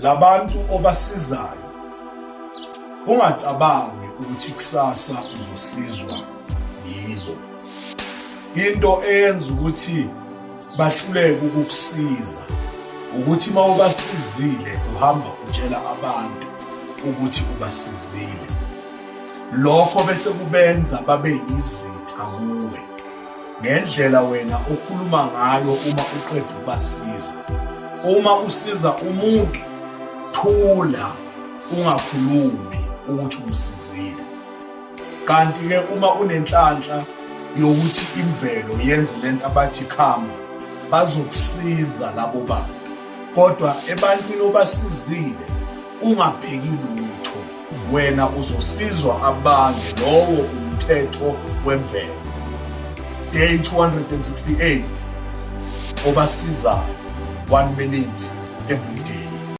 Labantu obasizayo ungacabangi ukuthi kusasa uzosizwa yibo. Into eyenza ukuthi bahluleke ukukusiza ukuthi uma ubasizile uhamba utshela abantu ukuthi ubasizile. Lokho bese kubenza babe yizitha kuwe ngendlela wena okhuluma ngayo uma uqeda ukubasiza. Uma usiza umuntu thula ungakhulumi ukuthi umsizile. Kanti-ke uma unenhlanhla yokuthi imvelo yenze lento abathi karma, bazokusiza labo bantu. Kodwa ebantwini obasizile ungabheki lutho, wena uzosizwa abanye, lowo umthetho wemvelo. Day 268 obasizayo 1 minute every day.